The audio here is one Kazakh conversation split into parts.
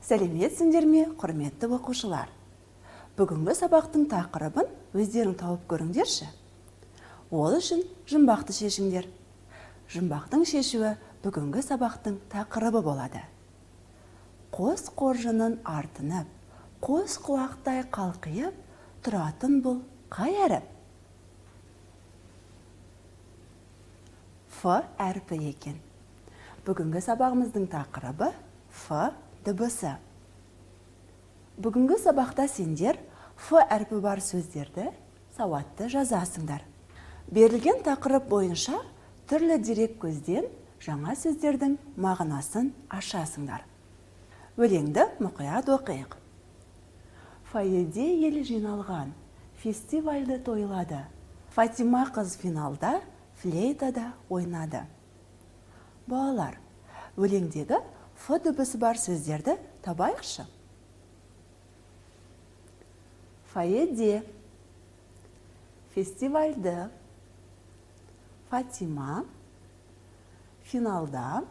Сәлеметсіңдер ме, құрметті оқушылар? Бүгінгі сабақтың тақырыбын өздерің тауып көріңдерші. Ол үшін жұмбақты шешіңдер. Жұмбақтың шешуі бүгінгі сабақтың тақырыбы болады. Қос қоржынын артынып, қос құлақтай қалқиып тұратын бұл қай әріп? Ф әрпі екен. Бүгінгі сабағымыздың тақырыбы Ф дыбысы. Бүгінгі сабақта сендер Ф әрпі бар сөздерді сауатты жазасыңдар. Берілген тақырып бойынша түрлі дерек көзден жаңа сөздердің мағынасын ашасыңдар. Өлеңді мұқият оқиық. Фойеде ел жиналған, фестивальді тойлады. Фатима қыз финалда флейтада ойнады. Балалар, өлеңдегі Ф дыбысы бар сөздерді табайықшы. Фойеде, фестивальді, Фатима, финалда,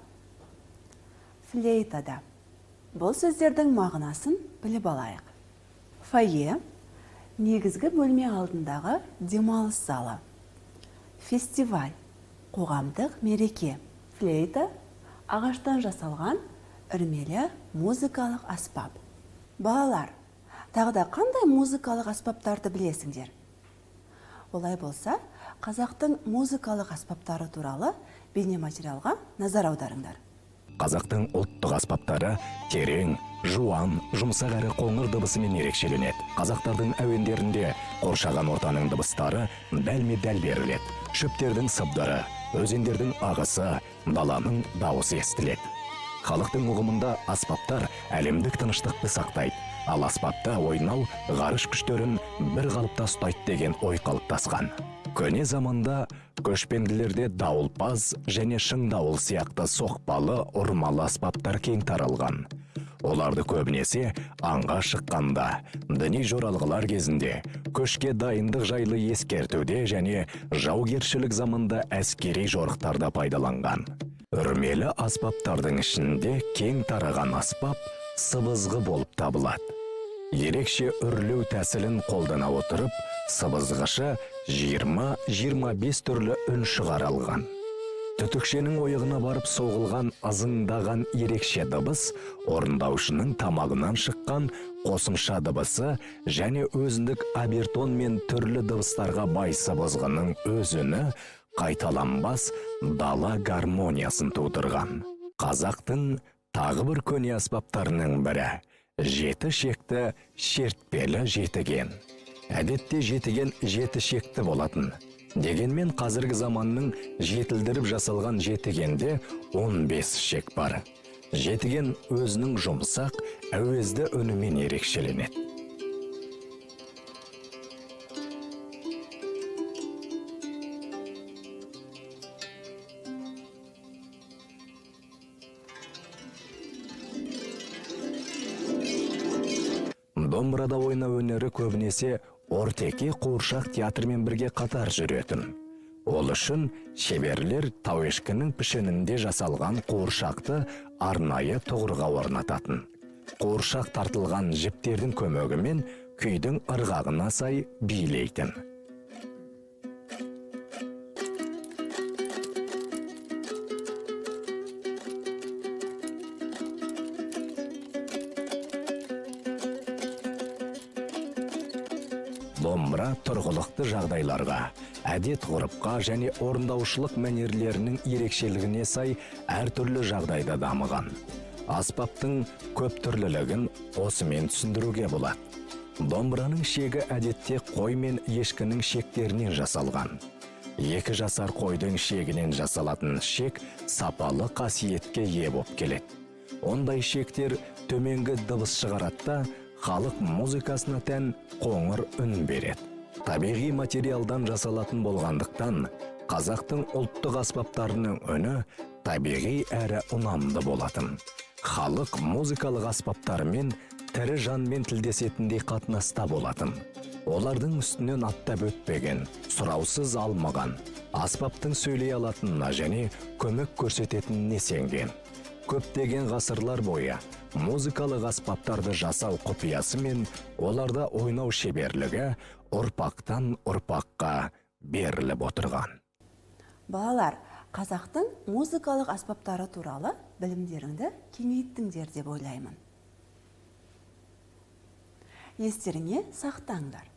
флейтада. Бұл сөздердің мағынасын біліп алайық. Фойе негізгі бөлме алдындағы демалыс залы. Фестиваль қоғамдық мереке. Флейта ағаштан жасалған үрмелі музыкалық аспап. Балалар, тағы да қандай музыкалық аспаптарды білесіңдер? Олай болса, қазақтың музыкалық аспаптары туралы бейнематериалға назар аударыңдар. Қазақтың ұлттық аспаптары терең, жуан, жұмсақ әрі қоңыр дыбысымен ерекшеленеді. Қазақтардың әуендерінде қоршаған ортаның дыбыстары дәлме-дәл беріледі. Шөптердің сыбдыры, өзендердің ағысы, даланың дауысы естіледі. Халықтың ұғымында аспаптар әлемдік тыныштықты сақтайды. Ал аспапта ойнау ғарыш күштерін бір қалыпта ұстайды деген ой қалыптасқан. Көне заманда көшпенділерде дауылпаз және шыңдауыл сияқты соқпалы, ұрмалы аспаптар кең таралған. Оларды көбінесе аңға шыққанда, діни жоралғылар кезінде, көшке дайындық жайлы ескертуде және жаугершілік заманда әскери жорықтарда пайдаланған. Үрмелі аспаптардың ішінде кең тараған аспап сыбызғы болып табылады. Ерекше үрлеу тәсілін қолдана отырып, сыбызғышы 20-25 түрлі үн шығара алған. Түтікшенің ойығына барып соғылған ызыңдаған ерекше дыбыс орындаушының тамағынан шыққан қосымша дыбысы және өзіндік обертон мен түрлі дыбыстарға бай сыбызғының өз үні қайталанбас дала гармониясын тудырған. Қазақтың тағы бір көне аспаптарының бірі жеті шекті шертпелі жетіген. Әдетте жетіген жеті шекті болатын. Дегенмен қазіргі заманның жетілдіріп жасалған жетігенде 15 шек бар. Жетіген өзінің жұмсақ, әуезді үнімен ерекшеленеді. Домбырада ойнау өнері көбінесе ортеке қуыршақ театрмен бірге қатар жүретін. Ол үшін шеберлер тауешкінің пішінінде жасалған қуыршақты арнайы тұғырға орнататын. Қуыршақ тартылған жіптердің көмегімен күйдің ырғағына сай билейтін. Домбыра тұрғылықты жағдайларға, әдет ғұрыпқа және орындаушылық мәнерлерінің ерекшелігіне сай әртүрлі жағдайда дамыған. Аспаптың көптүрлілігін осымен түсіндіруге болады. Домбыраның шегі әдетте қой мен ешкінің шектерінен жасалған. 2 жасар қойдың шегінен жасалатын шек сапалы қасиетке ие болып келеді. Ондай шектер төменгі дыбыс шығарады да, халық музыкасына тән қоңыр үн береді. Табиғи материалдан жасалатын болғандықтан, қазақтың ұлттық аспаптарының үні табиғи әрі ұнамды болатын. Халық музыкалық аспаптарымен тірі жанмен тілдесетіндей қатынаста болатын. Олардың үстінен аттап өтпеген, сұраусыз алмаған, аспаптың сөйлей алатынына және көмек көрсететініне сенген. Көптеген ғасырлар бойы музыкалық аспаптарды жасау құпиясы мен оларда ойнау шеберлігі ұрпақтан ұрпаққа беріліп отырған. Балалар, қазақтың музыкалық аспаптары туралы білімдеріңді кеңейттіңдер деп ойлаймын. Естеріңе сақтаңдар.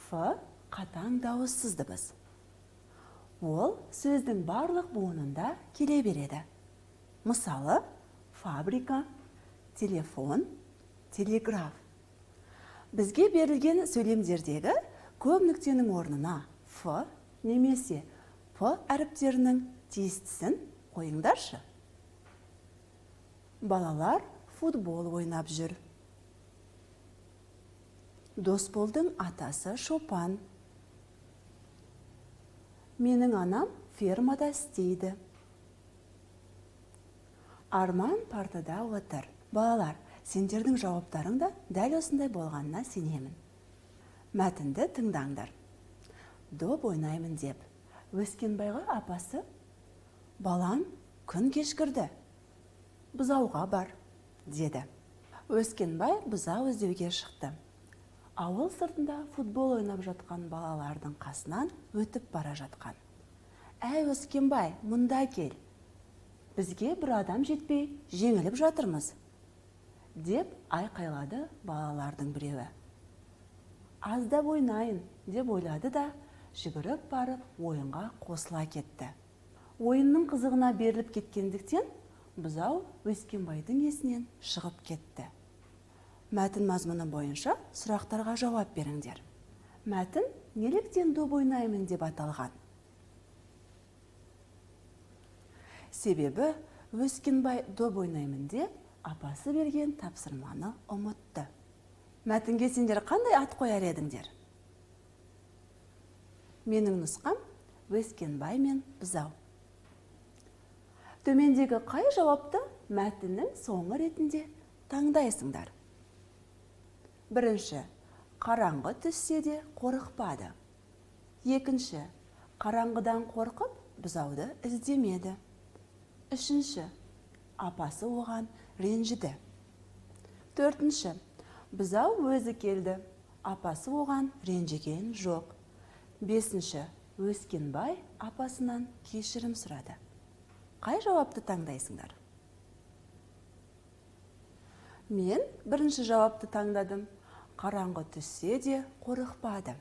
Ф қатаң дауыссыз дыбыс. Ол сөздің барлық буынында келе береді. Мысалы, фабрика, телефон, телеграф. Бізге берілген сөйлемдердегі көп нүктенің орнына Ф немесе П әріптерінің тиістісін қойыңдаршы. Балалар футбол ойнап жүр. Досболдың атасы шопан. Менің анам фермада істейді. Арман партада отыр. Балалар, сендердің жауаптарың да дәл осындай болғанына сенемін. Мәтінді тыңдаңдар. Доп ойнаймын деп. Өскенбайға апасы: «Балам, күн кешкірді. Бұзауға бар», деді. Өскенбай бұзау іздеуге шықты. Ауыл сыртында футбол ойнап жатқан балалардың қасынан өтіп бара жатқан. «Әй, Өскенбай, мұнда кел. Бізге бір адам жетпей, жеңіліп жатырмыз», деп айқайлады балалардың біреуі. Аздап ойнайын, деп ойлады да, жүгіріп барып ойынға қосыла кетті. Ойынның қызығына беріліп кеткендіктен бұзау Өскенбайдың есінен шығып кетті. Мәтін мазмұны бойынша сұрақтарға жауап беріңдер. Мәтін неліктен доп ойнаймын деп аталған? Себебі Өскенбай доп ойнаймын деп апасы берген тапсырманы ұмытты. Мәтінге сендер қандай ат қояр едіңдер? Менің нұсқам Өскенбай мен бұзау. Төмендегі қай жауапты мәтіннің соңы ретінде таңдайсыңдар? Бірінші, қараңғы түссе де қорықпады. Екінші, қараңғыдан қорқып, бұзауды іздемеді. Үшінші, апасы оған ренжіді. Төртінші, бұзау өзі келді, апасы оған ренжіген жоқ. Бесінші, Өскенбай апасынан кешірім сұрады. Қай жауапты таңдайсыңдар? Мен бірінші жауапты таңдадым. Қараңғы түссе де қорықпады.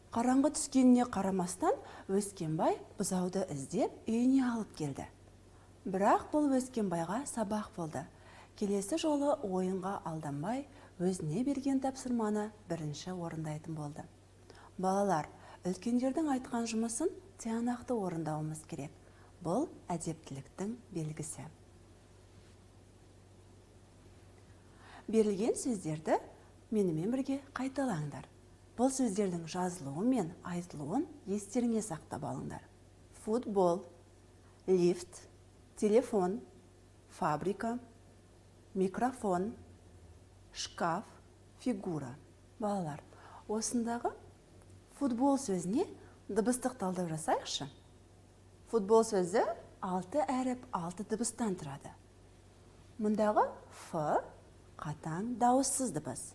Қараңғы түскеніне қарамастан Өскенбай бұзауды іздеп үйіне алып келді. Бірақ бұл Өскенбайға сабақ болды. Келесі жолы ойынға алданбай, өзіне берген тапсырманы бірінші орындайтын болды. Балалар, үлкендердің айтқан жұмысын тиянақты орындауымыз керек. Бұл әдептіліктің белгісі. Берілген сөздерді менімен бірге қайталаңдар. Бұл сөздердің жазылуы мен айтылуын естеріңе сақтап алыңдар. Футбол, лифт, телефон, фабрика, микрофон, шкаф, фигура. Балалар, осындағы футбол сөзіне дыбыстық талдау жасайықшы. Футбол сөзі 6 әріп, 6 дыбыстан тұрады. Мұндағы Ф қатаң дауыссыз дыбыс.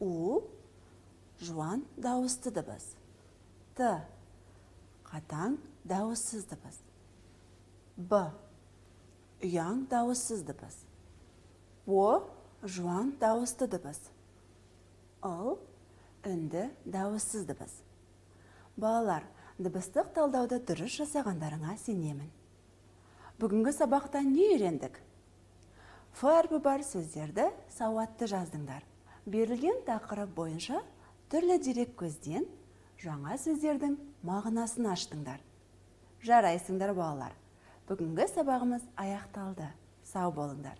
У жуан дауысты дыбыс. Т қатаң дауыссыз дыбыс. Б ұяң дауыссыз дыбыс. О жуан дауысты дыбыс. Л үнді дауыссыз дыбыс. Балалар, дыбыстық талдауды дұрыс жасағандарыңа сенемін. Бүгінгі сабақта не үйрендік? Ф әрпі бар сөздерді сауатты жаздыңдар. Берілген тақырып бойынша түрлі дерек көзден жаңа сөздердің мағынасын аштыңдар. Жарайсыңдар, балалар. Бүгінгі сабағымыз аяқталды. Сау болыңдар.